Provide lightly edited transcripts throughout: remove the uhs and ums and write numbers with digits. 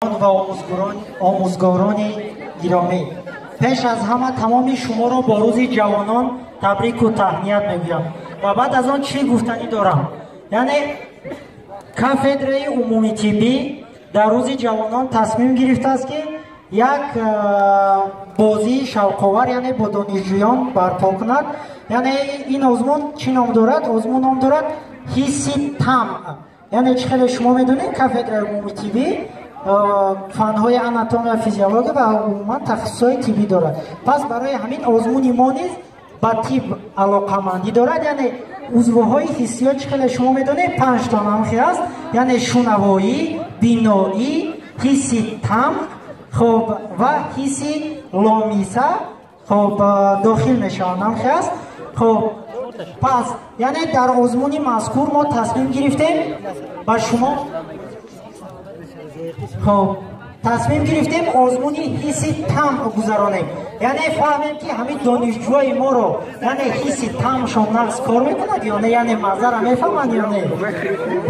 Ва омӯзгорони гиромӣ, пеш аз ҳама тамоми шуморо бо рӯзи ҷавонон табрику таҳният мегӯям. Ва баъд аз он чӣ гуфтанӣ дорам? Яъне кафедраи умумитиббӣ дар рӯзи ҷавонон тасмим гирифтааст, ки як бозии шавқовар, яъне бо донишҷӯён барпо кунад. Яъне ин озмун чӣ ном дорад? Озмун ном дорад «Ҳисси тамъ». Яъне чӣ хеле шумо медонед, кафедраи умумитиббӣ фанҳои анатомия, физиология ва умуман тахассусҳои тиббӣ дорад. Пас барои ҳамин озмуни мо низ ба тиб алоқамандӣ дорад. Яъне узвҳои ҳиссиёт, чӣ хеле шумо медонед, панҷ то намхи аст, яъне шунавоӣ, биноӣ, ҳисси тамъ, хоб, ва ҳисси ломиса, хоб, дохил мешаванд, намхи аст. Хоб, пас яъне дар озмуни мазкур мо тасмим гирифтем ба шумо, хоб, тасмим гирифтем озмуни ҳисси тамъ гузаронем. Яъне фаҳмем, ки ҳамин донишҷӯи моро, яъне ҳисси тамъшон нағз кор мекунад ё не, яъне маззара мефаҳманд ё не.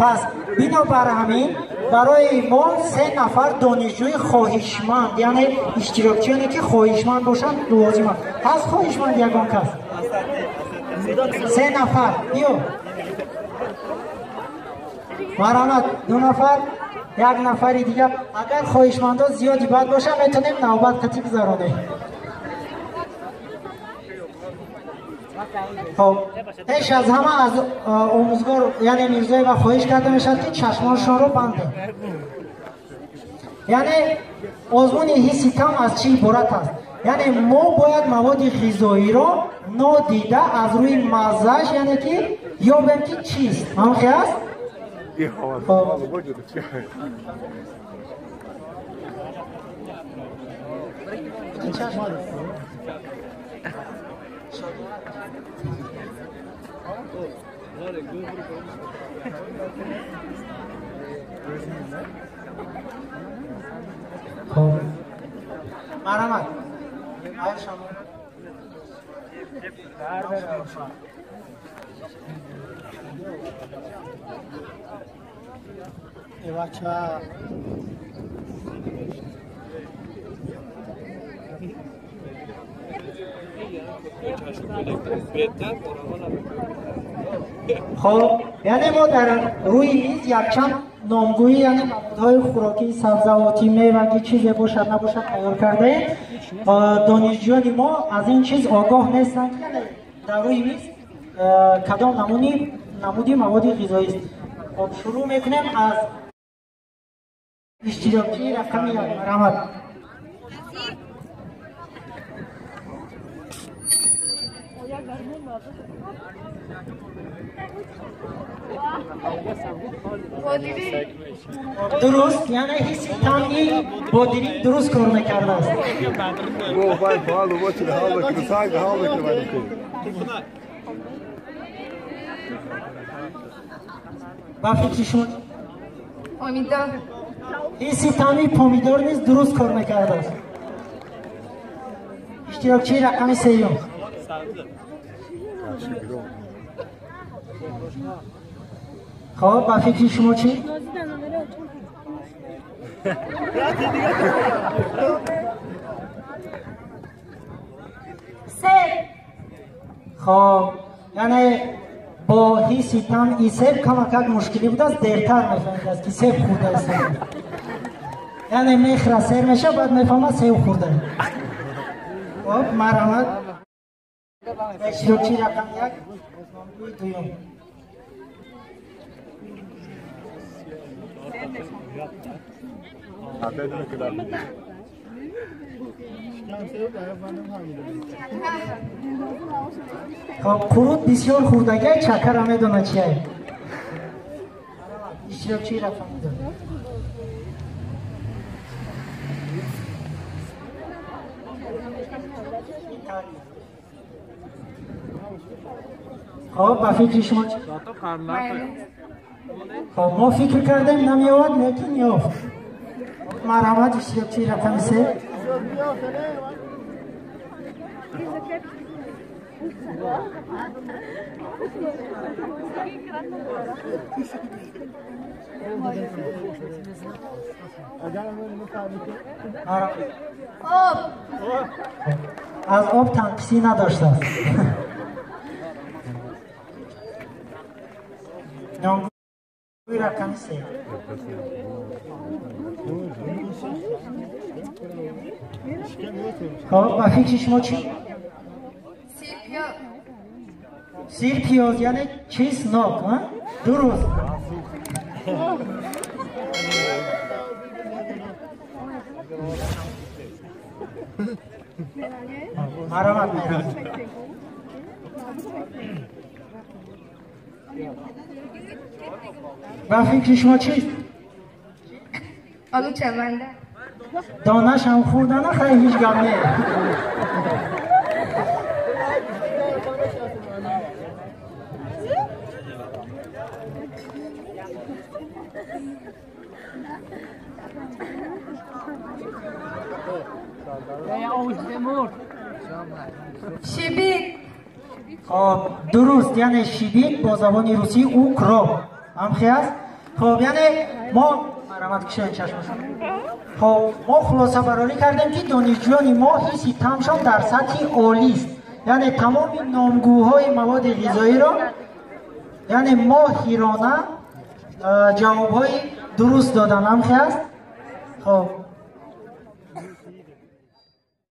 Пас бинобар ҳамин барои мо се нафар донишҷӯи хоҳишманд, яъне иштирокчиёне ки хоҳишманд бошанд, лозим аст. Ҳаст хоҳишманд ягон кас? Се нафар биё, марҳамат. Ду нафар, як нафари дигар. Агар хоҳишмандо зиёди бад бошад, метавонем навбат қатӣ гузаронем. Хоб, пеш аз ҳама аз омӯзгор, яъне Мирзоева, хоҳиш карда мешавад, ки чашмоншонро бандем. Яъне озмуни ҳисси тамъ аз чӣ иборат аст? Яъне мо бояд маводи ғизоиро нодида аз рӯи маззааш, яъне ки ёбем, ки чист. Ҳамхе аст? Хоб, марҳамат. Бача. Хоб, яъне мо дар рӯи миз якчанд номгӯӣ, яъне маводҳои хӯрокии сабзавотӣ, мевагӣ, чизе бошад набошад, тайёр кардаем. Донишҷӯёни мо аз ин чиз огоҳ нестанд, ки яъне дар рӯи миз кадом намуди маводи ғизоист. Хоб, шурӯъ мекунем аз иштирокчии рақами як. Марҳамат. Дуруст, яъне ҳисси тамъи бодиринг дуруст кор мекардааст. Vai, falo, vou tirar aula aqui, sai da aula que vai ter. Ба фикри шумо? Помидор. Ҳисси таъми помидор низ дуруст кор мекардааст. Иштирокчии рақами сеюм. Хоб, ба фикри шумо чӣ? Себ. Хоб, яъне бо ҳисси тамъи себ камакак мушкилӣ будааст, дертар мефаҳмидааст, ки себ хӯрдааст. Яъне мехӯра, сер мешавад, баъд мефаҳмад, себ хӯрда. Хоб, марҳамат, иштирокчии рақами як, номгӯи дуюм. Até não quedar. Хоб, қурут бисёр хӯрдагиай, чакара медонад чиай. Иштирокчии рақами ду. Хоб, ба фикри шумо чӣ? Хоб, мо фикр кардем, намеёвад, лекин ёфт. Марҳамат, иштирокчии рақами се. Об. Аз об танқисӣ надоштааст. Номгӯи рақами се. Хоб, ба фикри шумо чӣ? Сирпиёз, яъне чеснок. Дуруст. Марҳамат, Меҳрабон. Ба фикри шумо чист? Олучаманда. Донашам хӯрдана, хай, ҳеҷ гап не. Шибит. Хоб, дуруст, яъне шибит бо забони русӣ укроп ҳамхе аст. Хоб, яъне мо, марҳамат, кушоед чашмашон. Хоб, мо хулосабарорӣ кардем, ки донишҷӯёни мо ҳисси таъмшон дар сатҳи олист, яъне тамоми номгӯҳои маводи ғизоиро, яъне моҳирона ҷавобҳои дуруст додан, ҳамхе аст. Хоб.